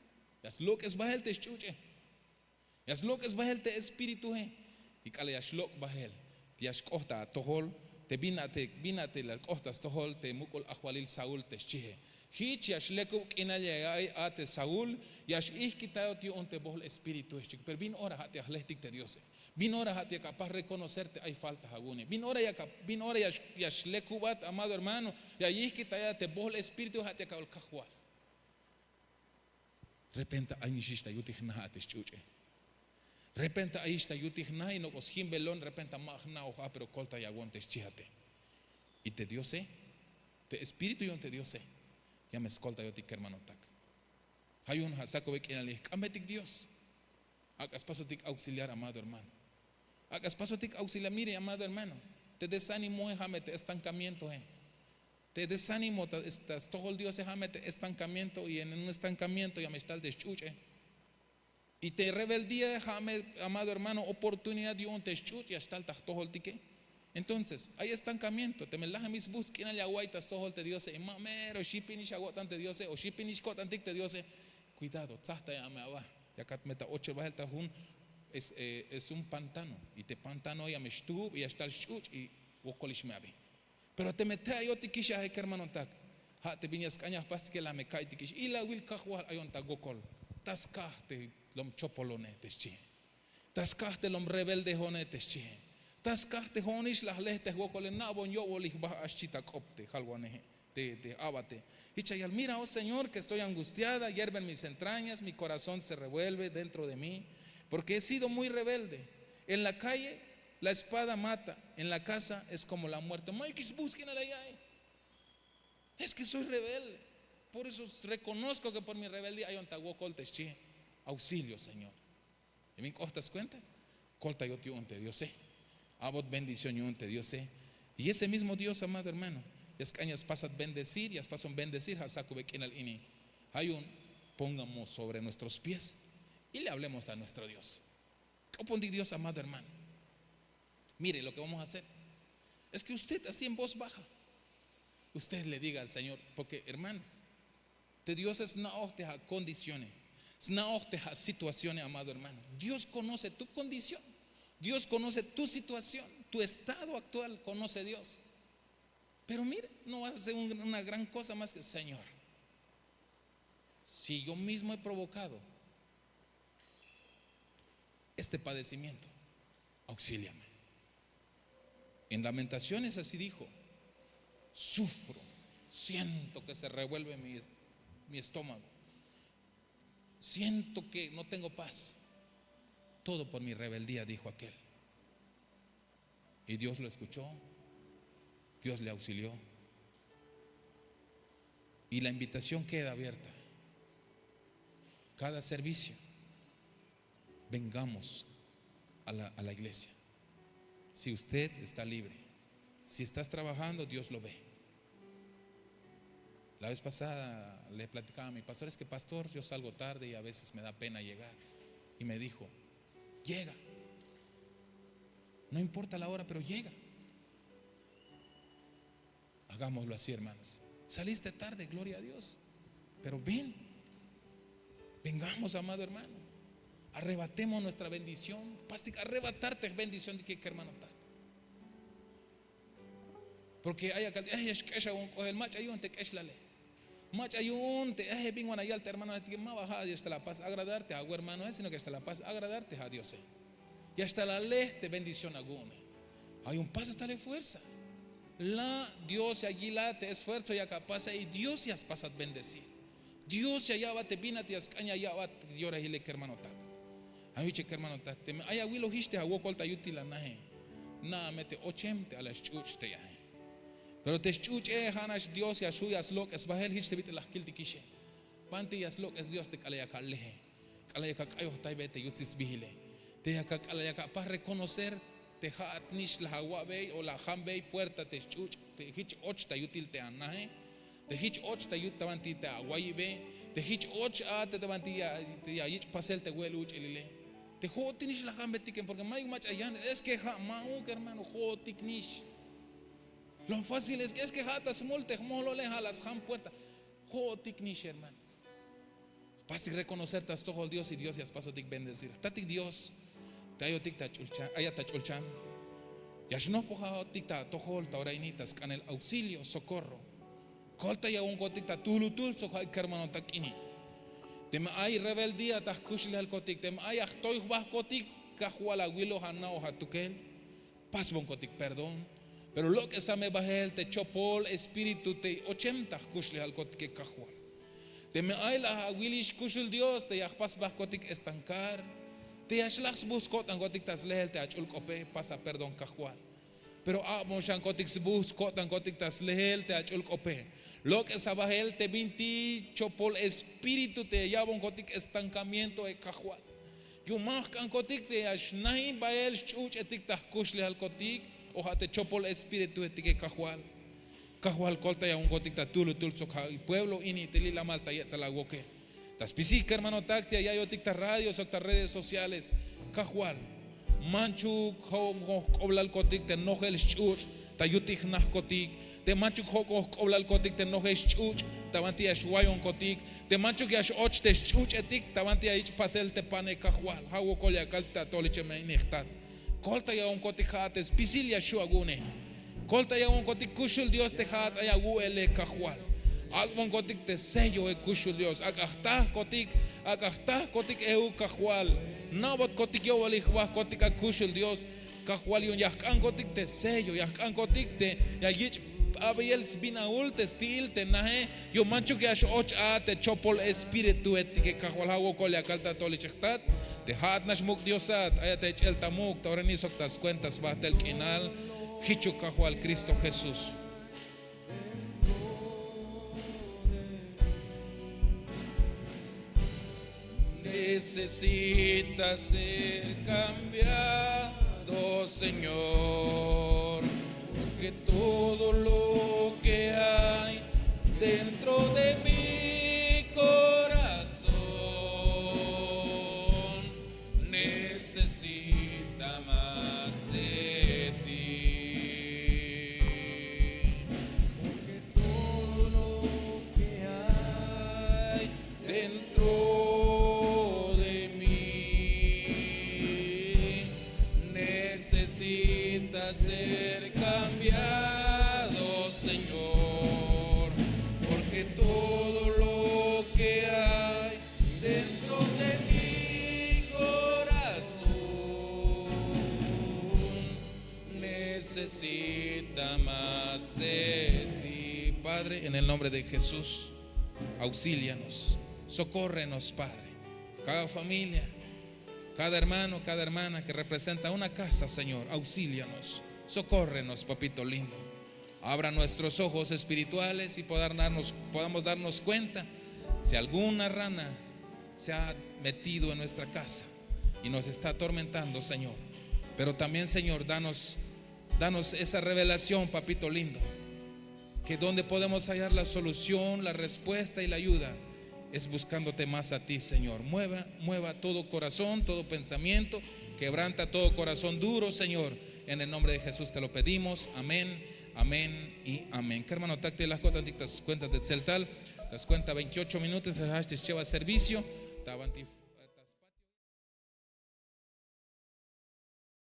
Ya slok'es bahel te xch'uch'e. Ya slok'es bahel te espiritue. Y k'alal ya xlok' bahel, ya xk'oht ta atojol te bin a te, bin a te la k'oht ta stojol te muk'ul ajwalil Saúl te xchihe. Jich ya xlekub k'inal ya ya'iy a te Saúl, ya x'ijkitayot yu'un te bohl espiritue xchi. Pero bin ora ha te ya jlejtik te Diose. Bin ora ha te yak apas reconocer te ay falta awu'une. Bin ora yak, bin ora ya, ya xlekubat, amado hermano, ya yijkitayat te bohl espíritu, ha te yak a'ol Kajwal. Repente ay nixix ta yutik jna' a te xch'uch'e. Repente ayix ta yutik jna' y nok'o sjimbelon, repente ma jna'oj a, pero koltayawon te xchi a te. Y te Diose, te espíritu yu'un te Diose, ya me skoltayotik, kermanotak. Ha yu'un ha sakube k'inal ya jk'ambetik Dios. Ak'a spasotik auxiliar, amado hermano. Ak'a spasotik auxiliar, mire, amado hermano. Te desánimoe ha me te estancamientoe. Te desánimo ta, ta stojol Diose ha me te estancamiento, y en un estancamiento ya me xtal te xch'uch'e. Y te rebeldía ha me, amado hermano, oportunidad yu'un te xch'uch' ya xtal ta jtojoltike. Entonces ay estancamiento. Teme lajemix sbuj sk'inal ya awa'iy ta stojol te Diose, y ma mero xipinix awo'tan te Diose o xipinix ko'tantik te Diose, cuidado, tsajtaya me aba. Yakat me ta ochel bahel ta jun, es, eh, es un pantano, y te pantano ya me xtuub y ya xtal xch'uch' y wokolix me abi. Pero teme te ayotikix ae, kermanotak, ha te bin ya sk'an ya jpastike, la me ka'iytikix ilawil Kajwal ayon ta wokol. Ta skaj te lom chopolone te xchihe. Ta skaj te lom rebeldejone te xchihe. Ta skaj te jo'onix la jlej te jwokole, na'bon yo'bolil jba a xchi ta k'op te jalwaneje, te, te a'bate. Jich ya yal: Mira, oh Señor, que estoy angustiada, hierven mis entrañas, mi corazón se revuelve dentro de mí, porque he sido muy rebelde. En la calle la espada mata, en la casa es como la muerte. Mayukix sbuj sk'inal ya ya'iy. Es que soy rebelde. Por eso reconozco que por mi rebeldía ayon ta wokol te xchihe. Auxilio, Señor. Y bin k'oht ta skuenta, koltayot yu'un te Diose. A'bot bendición yu'un te Diose. Y ese mismo Dios, amado hermano, ya sk'an ya spasat bendecir, ya spason bendecir ha sakube k'inal ini. Ha yu'un pongamos sobre nuestros pies y le hablemos a nuestro Dios. K'opon tik Dios, amado hermano. Mire lo que vamos a hacer. Es que usted así en voz baja, usted le diga al Señor, porque, hermanos, te Dios es na ojte a condiciones, es na ojte a situaciones, amado hermano. Dios conoce tu condición, Dios conoce tu situación, tu estado actual conoce Dios. Pero mire, no vas a hacer un- una gran cosa más que, Señor, si yo mismo he provocado este padecimiento, auxíliame. En Lamentaciones así dijo: "Sufro, siento que se revuelve mi, mi estómago, siento que no tengo paz, todo por mi rebeldía", dijo aquel. Y Dios lo escuchó, Dios le auxilió. Y la invitación queda abierta. Cada servicio, vengamos a la, a la iglesia. Si usted está libre, si estás trabajando, Dios lo ve. La vez pasada le platicaba a mi pastor: "Es que, pastor, yo salgo tarde y a veces me da pena llegar". Y me dijo: "Llega. No importa la hora, pero llega". Hagámoslo así, hermanos. Saliste tarde, gloria a Dios. Pero ven. Vengamos, amado hermano. Arrebatemos nuestra bendición. Pastik arrebatarte bendición de que, hermano, tal. Porque ay akal, ay, ya xk'ex awon k'ojel, mach'a yu'un te k'exlale. Mach'a yu'un te, ay, bin wan ayal te hermano, ma ba ja' ya xtal apas agradarte a awe hermano, sino que ya xtal apas agradarte a Diose. Ya xtal ale te bendición awu'une. Ay yu'un pasa tal e fuerza. La Dios ya yila te esfuerzo yak apasa y Dios ya spasat bendecir. Dios ya ya'bat te bin a te ya sk'an ya ya'bat yorahile kermanotak. Ay wiche kermanotak, teme ay awilojix te awokol ta yutil anaje, na'a me te ochem te ala sch'uch' te yaje. Pero te sch'uch'e ja' nax Dios ya xju' ya slok'es bajel, jich te bit'il la jkiltikixe. Banti ya slok'es Dios te k'alal yak aleje, k'alal yak ak'ayojtaybe te yutsil sbijile, te yak a k'alal yak apaj reconocer te ja'at nix la awa'bey o la ajambey puerta te sch'uch' te jich och ta yutil te anaje, te jich och ta yut ta banti te awayibey, te jich och a te ta banti ya, te ya yich' pasel te we'el uch'elile. Te jo'otik nix la ajambetike, porque mayuk mach'a yan, es que ja' ma'uk hermano, jo'otik nix. Lo fácil es que, es que ja' ta smul te jmojlole ja' la sjam puerta. Jo'otik nix, hermanos. Pasik reconocer ta stojol Dios y Dios ya spasotik bendecir. Jtatik Dios te ayotik ta ch'ulchan, ayat ta ch'ulchan. Ya xnojpojajotik ta atojol ta ora ini ta sk'anel auxilio, socorro. Koltayawonkotik ta tulutul sok ja' kermanotak ini. Teme ay rebeldía ta jkuxlejalkotik, teme ay ya jtoy jbajkotik, Kajwal awiloj ana'oj atukel. Pasbonkotik perdón. Pero lok'esa me bajel te chopol espíritu te ochem ta jkuxlejalkotike Kajwal. Teme ay la awilix kuxul Dios te ya jpas jbajkotik estancar, te ya xlaj sbuj sko'tankotik ta slejel te ach'ul k'ope, pasa perdón Kajwal. Pero a'bon xankotik sbuj sko'tankotik ta slejel te ach'ul k'ope. Lok'esa bajel te binti chopol espíritu te ya ya'bonkotik estancamiento e Kajwal. Yu'un ma jk'ankotik te ya xnajin bael xch'uch'etik ta jkuxlejalkotik o ja' te chopol espírituetike Kajwal. Kajwal, koltayawonkotik ta tulutul sok ja' pueblo ini te li'lamal ta ye'tal awoke. Ta spisil kermanotak te ya ya'iyotik ta radio sok ta redes sociales, Kajwal, manchuk jojk'oblalkotik te nojel xch'uch' ta yutil jnajkotik, te manchuk jojk'oblalkotik te nojel xch'uch' ta banti ya xwayonkotik, te manchuk ya x-och te xch'uch'etik ta banti ya yich' pasel te pane Kajwal. Ja' wokol ya kal ta tolicheme ini jtat. Koltayawonkotik ja'at te spisil ya xju' awu'une. Koltayawonkotik kuxul Dios te ja'at ay awu'ele Kajwal. Ak'bonkotik te sello e kuxul Dios. Ak'a jtajkotik, ak'a jtajkotik euk Kajwal. Na'botkotik yo'bolil jbajkotik a kuxul Dios. Kajwal, yu'un ya jk'ankotik te sello, ya jk'ankotik te ya yich' abeyel sbinaul te sti'il te naje, yu'un manchuk ya x-och a te chopol espírituetike Kajwal. Ja' wokol ya kal ta tolichej jtat te ja'at nax muk' Diosat, ayat ta ich'el ta muk' ta ora ini sok ta skuenta sbajtel k'inal. Jichuk Kajwal Cristo Jesús. Necesita ser cambiado, Señor, porque todo lo que hay dentro de mi corazón Más de ti, Padre, en el nombre de Jesús, auxílianos, socórrenos, Padre. Cada familia, cada hermano, cada hermana que representa una casa, Señor, auxílianos, socórrenos, papito lindo. Abra nuestros ojos espirituales y podamos darnos, podamos darnos cuenta si alguna rana se ha metido en nuestra casa y nos está atormentando, Señor. Pero también, Señor, danos, danos esa revelación, papito lindo, que donde podemos hallar la solución, la respuesta y la ayuda es buscándote más a ti, Señor. Mueva, mueva todo corazón, todo pensamiento, quebranta todo corazón duro, Señor. En el nombre de Jesús te lo pedimos. Amén, amén y amén. Kermanotak, te la jk'otik ta skuenta te tzeltal, ta skuenta veintiocho minutos, hasta te xchewa servicio, ta banti